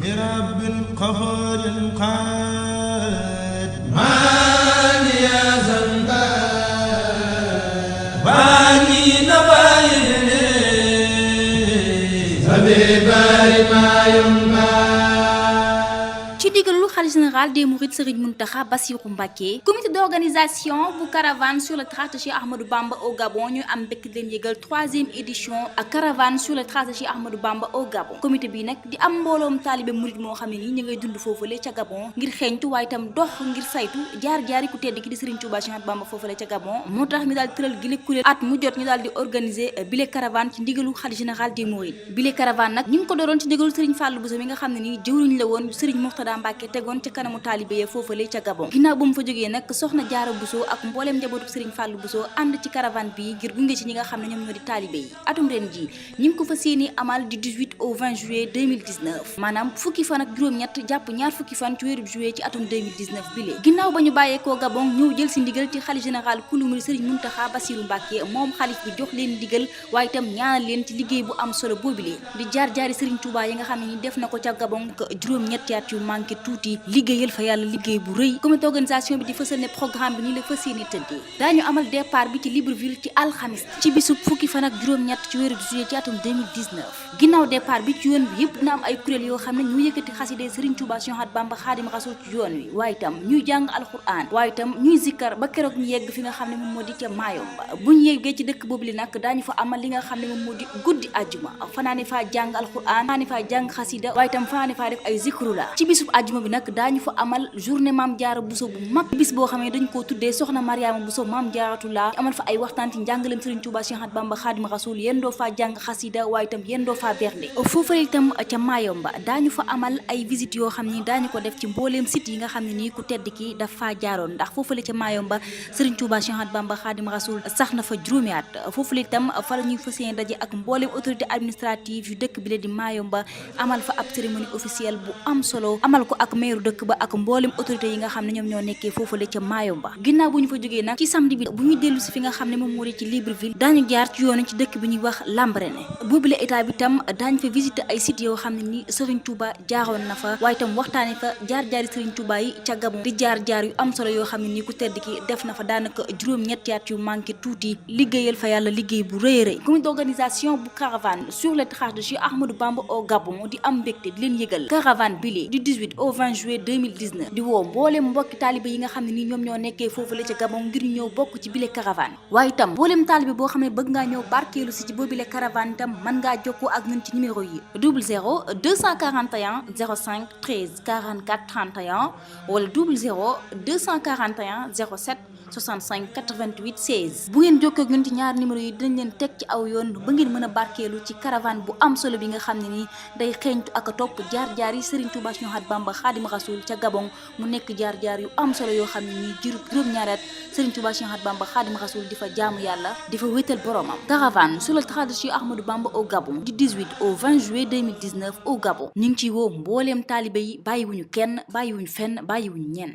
برب القهر القاد من يا زنبا باني نبايني سبيبار ما ينبا ci digalu khalife général des mourides Serigne Mountakha Bassirou Mbacké comité d'organisation bu caravane sur le trace de Cheikh Ahmadou Bamba au Gabon ñu am bekk leen yëgal 3e édition ak caravane sur le trace de Cheikh Ahmadou Bamba au Gabon comité bi nak di am mbolom talibé mouride mo xamné ni ñi ngay dund fofulé ca Gabon ngir xéñtu way tam dox ngir saytu jaar-jaari ku tedd ki di Serigne Touba Cheikh Ahmadou Bamba fofulé ca Gabon motax mi dal teural gilé kurel at mu jot ñu dal di organiser bile caravane ci ndigalu khalife général des mourides bile caravane nak ñi ngi ko doron ci ndigalu Serigne Fallou Bousso mi nga xamné ni jëwriñ la won Serigne Mourtada Mbacké tegoon ca kanamu talibé ya foofale ca Gabon ginnaaw bu mu fa jógee nag soxna Jaara Bousso ak mbooleem njabootu Serigne Fallou Bousso ànd ci caravane bi ngir gunge ci ñi nga xam ne ñoom ñoo di talibé yi atum ren ji ñi ngi ko fas yéene amal du 18 au 20 juillet 2019 maanaam fukki fan ak juróom-ñett jàpp ñaar fukki fan ci weeru juillet ci atum 2019 bi lee ginnaaw ba ñu bàyyeekoo Gabon ñëw jël si ndigal ci xalif général kulu murid Serigne Mountakha Bassirou Mbacké moom xalif bi jox leen ndigal waaye itam ñaanal leen ci liggéey bu am solo boobilee di jaar-jaari Serigne Touba yi nga xam ne ni def na ko ca Gabon juróom-ñetti at yu manqué tuuti liggéeyal fa yàlla liggéey bu rëy comité d'organisation bi di fësal ne programme bi nii la fas yéene tëddee daañu amal départ bi ci Libreville ci alxamis ci bisub fukki fan ak juróom-ñett ci weeru juillet ci atum 2019 ginnaaw départ bi ci yoon bi yëpp dina am ay kuréel yoo xam ne ñu yëkkati xaside Serigne Touba Cheikh Ahmadou Bamba Khadim Rasoul ci yoon wi waaye itam ñuy jàng alxuraan waaye itam ñuy zikkar ba keroog ñu yegg fi nga xam ne moom moo di ca Mayomba bu ñu yeggee ci dëkk boobu li nag daañu fa amal li nga xam ne moom moo di guddi àjjuma fanaane faa jàng alxuraan fanaane faa jàng xasida waaye itam fanaane faa def ay zikrula ci bisub àjjuma bi nag daañu fa amal journée Mame Diarra Bousso bu mag bis boo xam ne dañ koo tuddee soxna Mariama Bousso Mame Diarratullah amal fa ay waxtaan ci njàngaleem Serigne Touba Cheikh Ahmadou Bamba Khadim Rasoul yendoo faa jàng xasida waaye itam yendoo faa bernde foofu itam ca Mayomba daañu fa amal ay visite yoo xam ni daañu ko def ci mbooleem site yi nga xam ne nii ku tedd ki daf faa jaaroon ndax foofule ca Mayomba Serigne Touba Cheikh Ahmadou Bamba Khadim Rasoul sax na fa juróomi at foofu itam fa la ñuy fas yéene daje ak mbooleem autorité administrative yu dëkk bi la di Mayomba amal fa ab cérémonie officielle bu am solo amal ko ak maire dëkk ba ak mbooleem autorité yi nga xam ne ñoom ñoo nekkee foofule ca Mayomba ginnaaw bu ñu fa jógee nag ci samedi bi bu ñu dellu si fi nga xam ne moom moo di ci Libreville daañu jaar ci yoonu ci dëkk bi ñuy wax Lambaréné boobule état bi tam daañu fa visiter ay sites yoo xam ne ni Serigne Touba jaaroon na fa waaye tam waxtaane fa jaar-jaari Serigne Touba yi ca Gabon di jaar-jaar yu am solo yoo xam ne ni ku tedd ki def na fa daanaka juróom-ñetti at yu manqué tuuti liggéeyal fa yàlla liggéey bu rëy a rëy comité d'organisation bu caravane sur les traces de Cheikh Ahmadou Bamba au Gabon di am mbégte di leen yëgal caravane bi du 18 au 20 juillet 2019 di woo mboolem mbokki taalibe yi nga xam ne ni ñoom ñoo nekkee foofu la ca Gabon ngir ñëw bokk ci bile caravane waaye itam mboolem taalibe boo xam ne bëgg ngaa ñëw barkeelu si ci boobile caravane itam mën ngaa jokkoo ak ñun ci numéro yi 00 241 05 13 44 31 wala 00 241 07 65 88 16 bu ngeen jokkoo ak ñun ci ñaar numéro yi dinañ leen teg ci aw yoon ba ngeen mën a barkeelu ci caravane bu am solo bi nga xam ne ni day xeeñtu ak a topp jaar-jaar yi Serigne Touba Cheikh Ahmadou Bamba Khadim Rasoul ca Gabon mu nekk jaar-jaar yu am solo yoo xam ne ni jurub juróom-ñaari at Serigne Touba Cheikh Ahmadou Bamba Khadim Rasoul di fa jaamu yàlla di fa wétal boromam caravane sur le trace de Cheikh Ahmadou Bamba au Gabon du 18 au 20 juillet 2019 au Gabon ñu ngi ciy woo mbooleem taalibe yi bàyyiwuñu kenn bàyyiwuñu fenn bàyyiwuñu ñenn